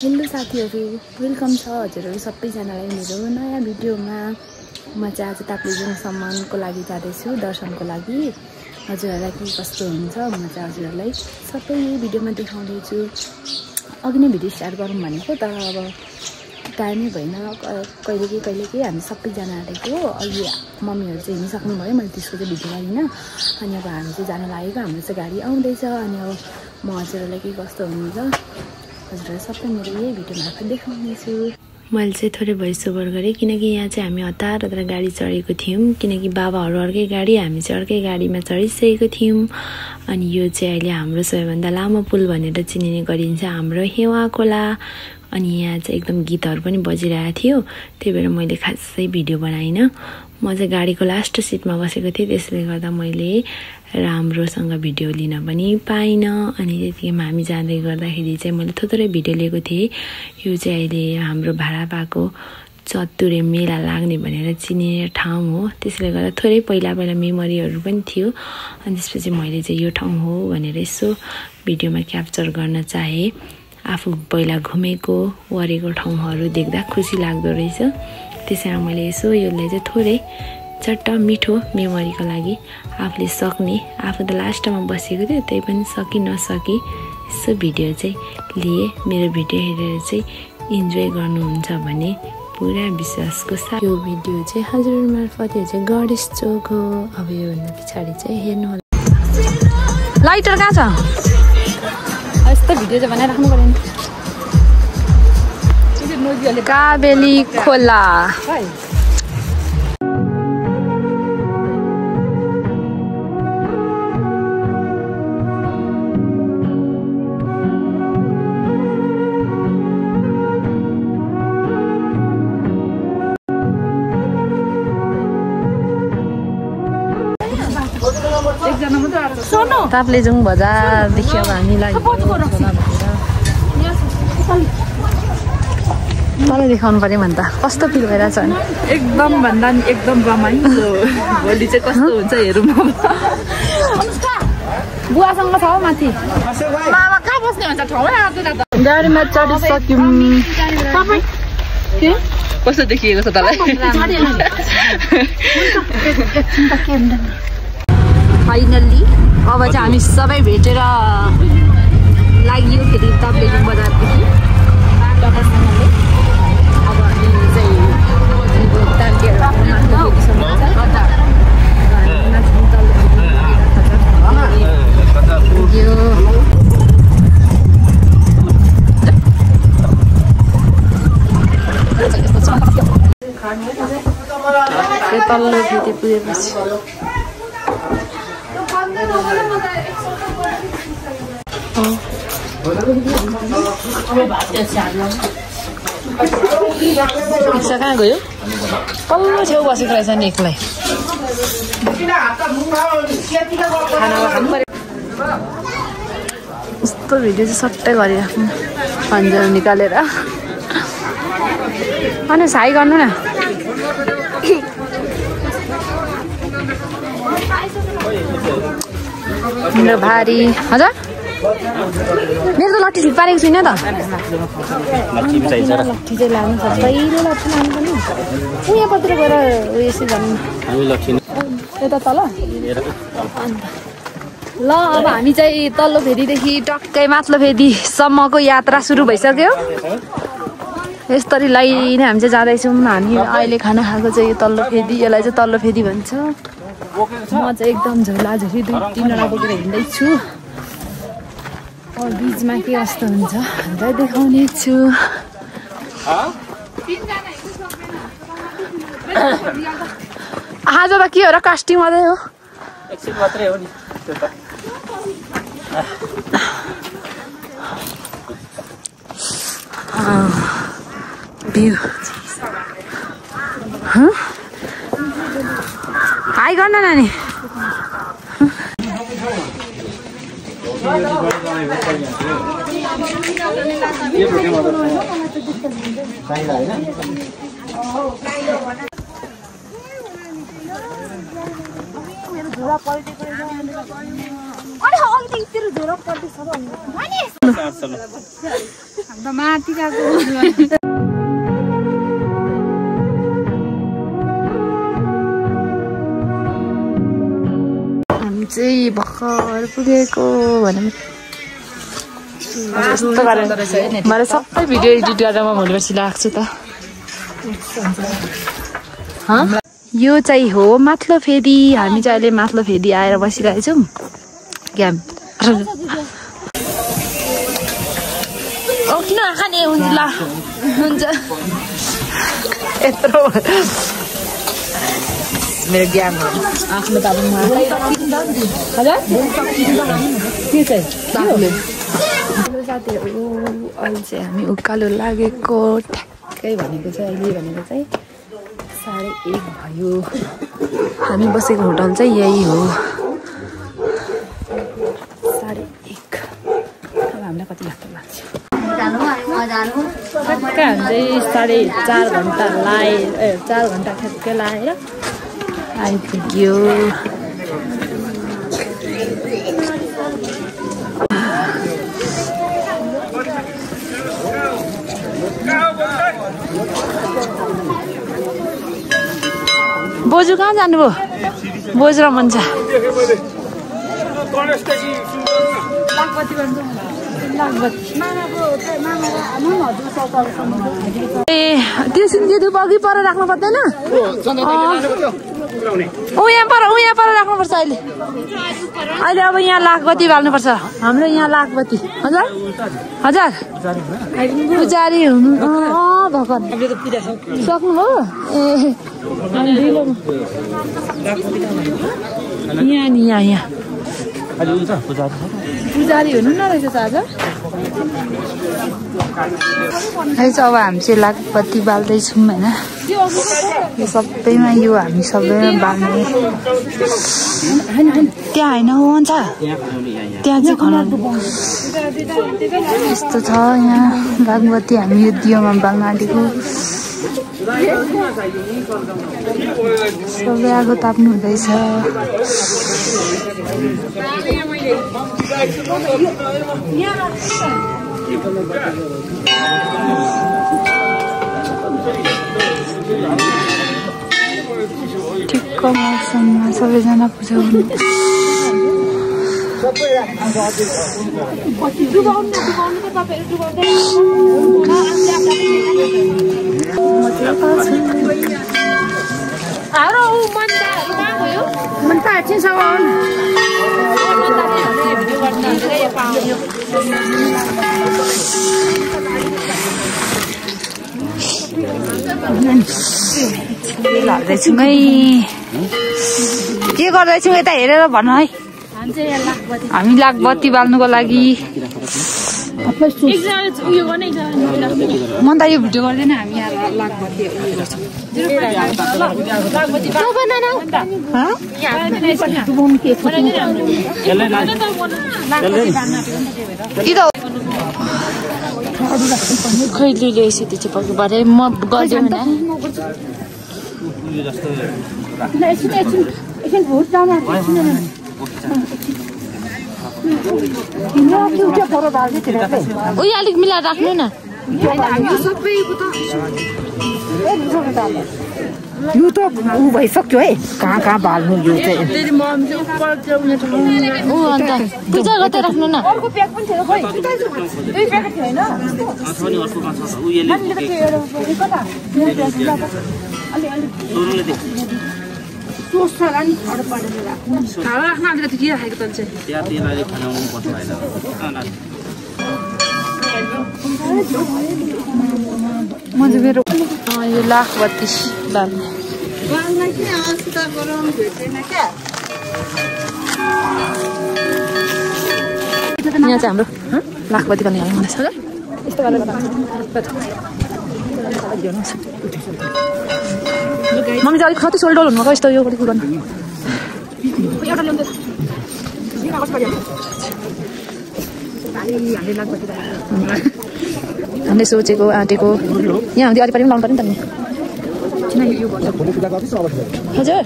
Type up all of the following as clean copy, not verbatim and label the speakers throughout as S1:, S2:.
S1: Hello साथीहरु, welcome छ हजुरहरु सबैजनालाई मेरो नयाँ भिडियोमा। म चाहिँ आज ताप्लेजुङसम्मको लागि जाँदैछु दर्शनको लागि। हजुरहरुलाई के कस्तो हुन्छ म चाहिँ हजुरहरुलाई सबै भिडियोमा देखाउने छु। अघि नै भिडियो स्टार्ट गरौँ भनेको तर अब टाइमै भएन। कहिले हामी सबैजना आएको। अघि मम्मीहरु चाहिँ हिँडिसक्नु भयो, मैले त्यसको चाहिँ भिडियो गरिन। अनि अब हामी चाहिँ जान लागेको, हाम्रो चाहिँ गाडी आउँदैछ। अनि अब म हजुरहरुलाई के कस्तो हुन्छ हजुरहरु सबै मेरो यही भिडियो मार्फत देखाउने छु। मैले चाहिँ थोरै भोइस ओभर गरेँ किनकि यहाँ चाहिँ हामी हतार गाडी चढेको थियौँ, किनकि बाबाहरू अर्कै गाडी, हामी चाहिँ अर्कै गाडीमा चढिसकेको थियौँ। अनि यो चाहिँ अहिले हाम्रो सबैभन्दा लामो पुल भनेर चिनिने गरिन्छ, हाम्रो हेवा खोला। अनि यहाँ चाहिँ एकदम गीतहरू पनि बजिरहेको थियो, त्यही भएर मैले खासै भिडियो बनाइनँ। म चाहिँ गाडीको लास्ट सिटमा बसेको थिएँ, त्यसले गर्दा मैले राम्रोसँग भिडियो लिन पनि पाइनँ। अनि त्यतिकैमा हामी जाँदै गर्दाखेरि चाहिँ मैले थोरै भिडियो लिएको थिएँ। यो चाहिँ अहिले हाम्रो भाडा पाएको चतुरे मेला लाग्ने भनेर चिनिने ठाउँ हो, त्यसले गर्दा थोरै पहिला मेमोरीहरू पनि थियो। अनि त्यसपछि मैले चाहिँ यो ठाउँ हो भनेर यसो भिडियोमा क्याप्चर गर्न चाहेँ। आफू पहिला घुमेको वरेको ठाउँहरू देख्दा खुसी लाग्दो रहेछ, त्यसैले मैले यसो यसलाई चाहिँ थोरै चट्ट मिठो मेमोरीको लागि आफूले सक्ने, आफू त लास्टमा बसेको थियो त्यही पनि सकि नसकी यसो भिडियो चाहिँ लिए। मेरो भिडियो हेरेर चाहिँ इन्जोय गर्नुहुन्छ भने पुरा विश्वासको साथ यो भिडियो चाहिँ हजुर मार्फत चाहिँ गणेश चोक हो। अब योभन्दा पछाडि चाहिँ हेर्नु होला। लाइटर कहाँ छ? यस्तो भिडियो चाहिँ बनाइराख्नु पर्यो नि। काबेली खोला ताप्लेजुङ बजार देखियो हामीलाई मलाई देखाउनु पर्यो भने त कस्तो फिल भइरहेछ नि।
S2: एकदम भन्दा नि एकदम रमाइलो। भोलि चाहिँ कस्तो हुन्छ हेरौँ।
S1: बुवासँग छ हौ माथि।
S2: मामा कहाँ बस्ने भन्छ ठाउँै आएको त।
S1: गाडीमा चढिसक्यौँ।
S2: के कस्तो देखिएको छ तँलाई?
S1: फाइनल्ली अब चाहिँ हामी सबै भेटेर लाग्यो फेरि ताप्लेजुङ बजारदेखि टकासँगले। अब हामी चाहिँ तल्लो फेरि पुगेपछि कहाँ गयो? तल्लो छेउ बसेको रहेछ नि एक्लै। यस्तो भिडियो चाहिँ सट्टै गरिराख्नु अन्जल निकालेर। अनि साई गर्नु न। मेरो भारी हजुर मेरो त लट्ठी छिट पारेको छुइनँ त। लट्ठी चाहिँ लाग्नु छ, पहिलो लट्ठी लानु पनि उयाँपतिर गएर यसो जानु यता तल। ल अब हामी चाहिँ तल्लो फेदीदेखि टक्कै माथिल्लो फेदीसम्मको यात्रा सुरु भइसक्यो। यसरी लाइन हामी चाहिँ जाँदैछौँ। हामी अहिले खाना खाएको चाहिँ यो तल्लो फेदी, यसलाई चाहिँ तल्लो फेदी भन्छ। म चाहिँ एकदम झोलाझोली 2-3 वटा बोकेर हिँड्दैछु। अब बिचमा के कस्तो हुन्छ हामीलाई देखाउने छु। आज त के हो र कास्टिङ मात्रै हो?
S3: एकछिन मात्रै हो नि त्यो त।
S1: भ्यू हाई गर्न नानी। माथि गएको हामी चाहिँ भर्खर पुगेको भने मलाई सबै भिडियो एडिट गरेर म भोलिपर्सि लाग्छु त यो चाहिँ हो माथिल्लो फेदी हामी चाहिँ अहिले माथिल्लो फेदी आएर बसिरहेको छौँ किन खाने हुन्छ ल हुन्छ यत्रो मेरो ज्ञान आफ्नो तालुमा के चाहिँ साथीहरू अहिले चाहिँ हामी उकालो लागेको ठ्याक्कै भनेको चाहिँ अहिले भनेको चाहिँ 1:30 भयो हामी बसेको होटल चाहिँ यही हो 1:30 अब हामीलाई कति लाग्छ ठ्याक्कै हामी चाहिँ 4.5 घन्टा लाएर 4 घन्टा ठ्याक्कै लाएर आइपुग्यो बोजू कहाँ जानुभयो बोजू र मन छ ए त्यो सिन्धुप अघि पर राख्नु पर्दैन यहाँ पर राख्नुपर्छ अहिले अब यहाँ लाखबत्ती बाल्नुपर्छ हाम्रो यहाँ लाखबत्ती हजुर हजुर पुजारी हुनु भर्खर सक्नुभयो ए यहाँ पुजारी हुनु न रहेछ आज अब हामी चाहिँ लाखबत्ती बाल्दैछौँ होइन यो सबैमा यो हामी सबैमा बाल्ने त्यहाँ होइन हुन्छ त्यहाँ चाहिँ खनाल यस्तो छ यहाँ लाखबत्ती हामी यो दियोमा बाल्न आँटेको सबै आगो ताप्नु हुँदैछ ठिक्क मौसममा सबैजना पूजा गर्नु लाग्दैछौँ है के गर्दैछौँ यता हेरेर भन है हामी लाखबत्ती बाल्नुको लागि मन त यो भिडियो गर्दैन हामी यहाँ लाखबत्ती खैली ल्याएपछि त्यो चाहिँ पक्कै भरे म गरिदिउँ उयो अलिक मिलाएर राख्नु न यो त ऊ भइसक्यो है कहाँ बाल्नु यो चाहिँ अन्त पूजा गर्दै राख्नु न मेरो यो लाखबत्ती बाल्ने यहाँ चाहिँ हाम्रो लाखबत्ती बाल्ने हुँदैछ यस्तो गरेर मम्मी चाहिँ अलिक कति सोल्डर हुनुभएको यस्तो यो अलिक गर्नु हामीले सोचेको आँटेको यहाँ हुँदै अलिक पनि लाउनु पर्यो नि त हजुर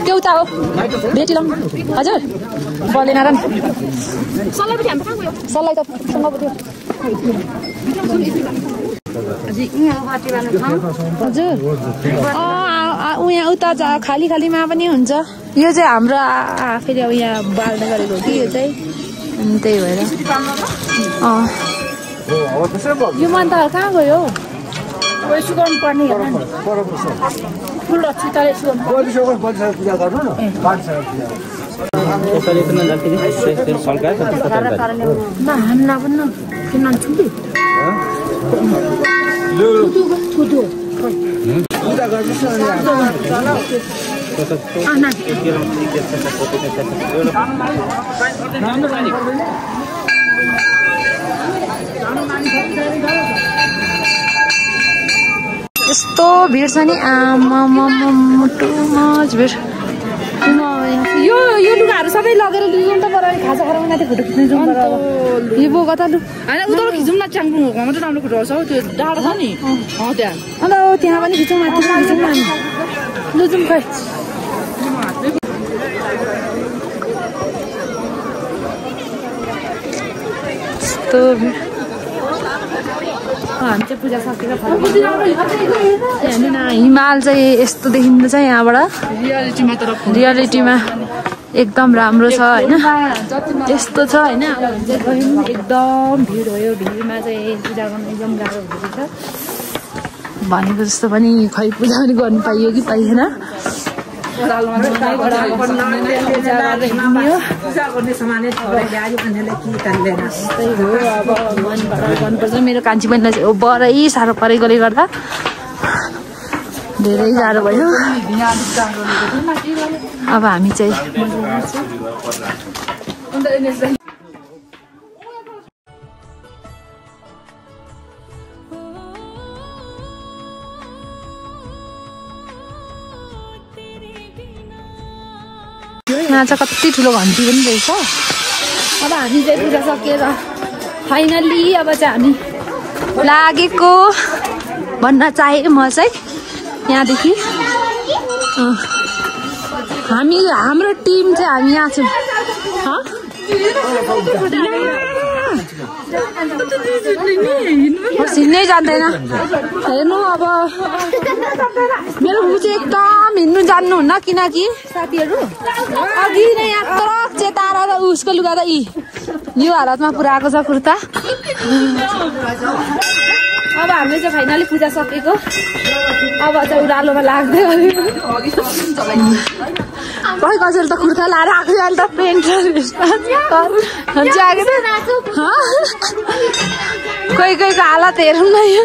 S1: त्यो उता हो बेटी लङ हजुर बोलेन र सल्लाइ त सँग पऱ्यो हजुर यहाँ उता खाली खालीमा पनि हुन्छ यो चाहिँ हाम्रो फेरि अब यहाँ बाल्ने गरेको कि यो चाहिँ अनि त्यही भएर यो मन त कहाँ गयो यसो गर्नुपर्ने फुल रक्छु तर यसो हान्न पनि किन छुट्टी यस्तो भिड छ नि टु मच भिड यो लुगाहरू सबै लगेर लिउँ त बरु खाजा खाएर माथि फोटो खिच्नु जाउँ यो बोक त लु
S2: होइन उता खिचौँ न च्याङपुङ मात्रै राम्रो फोटो आउँछ हौ त्यो डाँडो छ नि त्यहाँ
S1: अन्त त्यहाँ पनि खिचौँ माथि खिचौँ न लु जाउँ खै यस्तो भिड हामी चाहिँ पूजा सकेर हेर्नु न हिमाल चाहिँ यस्तो देखिँदैछ यहाँबाट रियालिटीमा एकदम राम्रो छ होइन यस्तो छ होइन एकदम भिड हो यो भिडमा चाहिँ पूजा गर्नु एकदम गाह्रो हुँदो रहेछ भनेको जस्तो पनि खै पूजा पनि गर्नु पाइयो कि पाइएन गर्नुपर्छ मेरो कान्छी बहिनीलाई चाहिँ बरै साह्रो परेकोले गर्दा धेरै गाह्रो भयो अब हामी चाहिँ यहाँ चाहिँ कति ठुलो घन्टी पनि रहेछ अब हामी चाहिँ पूजा सकेर फाइनल्ली अब चाहिँ हामी लागेको भन्न चाहेँ म चाहिँ यहाँदेखि हाम्रो टिम चाहिँ हामी यहाँ छौँ हिँड्नै जान्दैन हेर्नु अब मेरो बुबु चाहिँ एकदम हिँड्नु जान्नुहुन्न किनकि साथीहरू अघि नै यहाँ ट्रक चेताएर त उसको लुगा त यो हालतमा पुऱ्याएको छ कुर्ता अब हामीले चाहिँ फाइनली पूजा सकेको अब चाहिँ उरालोमा लाग्दै खै कसैले त कुर्ता लाएर आएको अहिले त पेन्ट कोही कोहीको हालत हेरौँ न यो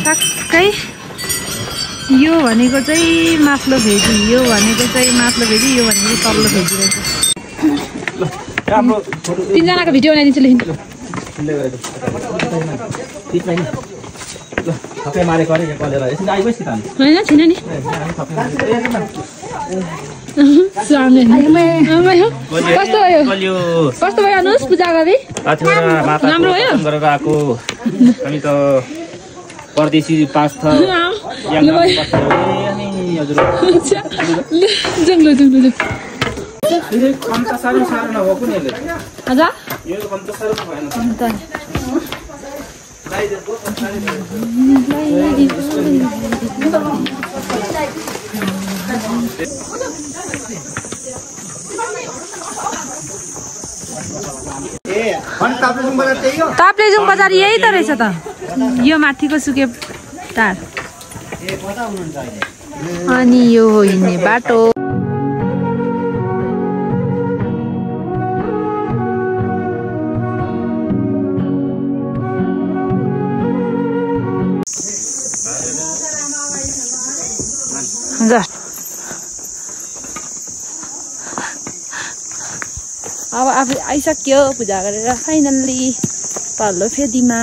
S1: ठ्याक्कै यो भनेको चाहिँ माथिल्लो भेजी यो भनेको चाहिँ माथिल्लो भेजी यो भनेको तल्लो भेजी रहेछ तिनजनाको भिडियो बनाइदिन्छु ल होइन छैन नि कस्तो भयो अनुज पूजा गरे राम्रो भयो
S3: परदेशी पास छ
S1: ताप्लेजुङ बजार यही त रहेछ त यो माथिको सुके टार अनि यो हो हिँड्ने बाटो अब आफू आइसक्यो पूजा गरेर फाइनल्ली तल्लो फेदीमा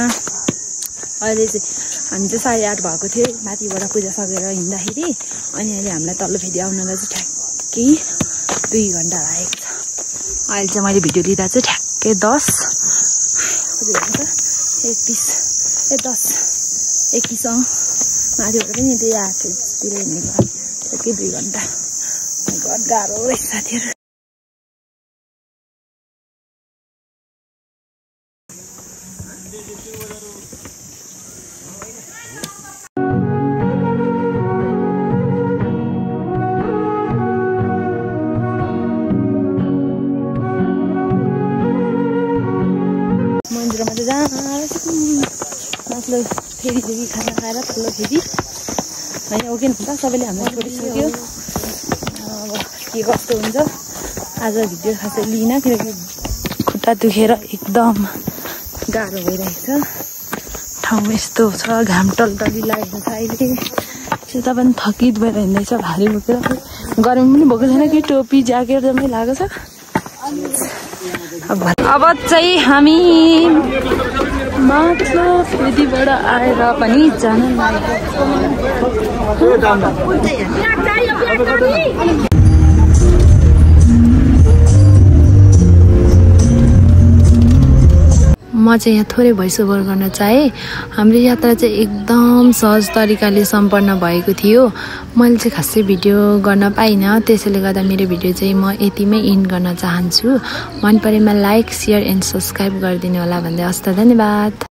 S1: अहिले चाहिँ हामी चाहिँ 8:30 भएको थियो माथिबाट पूजा सकेर हिँड्दाखेरि अनि अहिले हामीलाई तल्लो फेदी आउनलाई चाहिँ ठ्याक्कै 2 घन्टा लागेको छ अहिले चाहिँ मैले भिडियो लिँदा चाहिँ ठ्याक्कै 10 कति भन्छ 31 10 21 माथिबाट पनि त्यही 8तिर हिँडेको त्यही 2 घन्टा गाह्रो रहेछ साथीहरू मन्दिरमा चाहिँ माथि फेरिदेखि खाना खाएर तल्लो फेरि होइन ओके नि त सबैले हामीलाई छोडिसक्यो अब के कस्तो हुन्छ आज भिडियो खासै लिइनँ किनकि खुट्टा दुखेर एकदम गाह्रो भइरहेको छ ठाउँ यस्तो छ घाम टलटली लागेको छ अहिले यता पनि थकित भएर हिँड्दैछ भारी बोकेर गर्मी पनि भएको छैन कि टोपी ज्याकेट जम्मै लागेको छ अब चाहिँ हामी माथिल्लो फेदीबाट आएर पनि जान लागेको म चाहिँ यहाँ थोरै भोइस ओभर गर्न चाहेँ हाम्रो यात्रा चाहिँ एकदम सहज तरिकाले सम्पन्न भएको थियो मैले चाहिँ खासै भिडियो गर्न पाइनँ त्यसैले गर्दा मेरो भिडियो चाहिँ म यतिमै एन्ड गर्न चाहन्छु मन परेमा लाइक शेयर एन्ड सब्स्क्राइब गरिदिनु होला भन्दै हस्त धन्यवाद।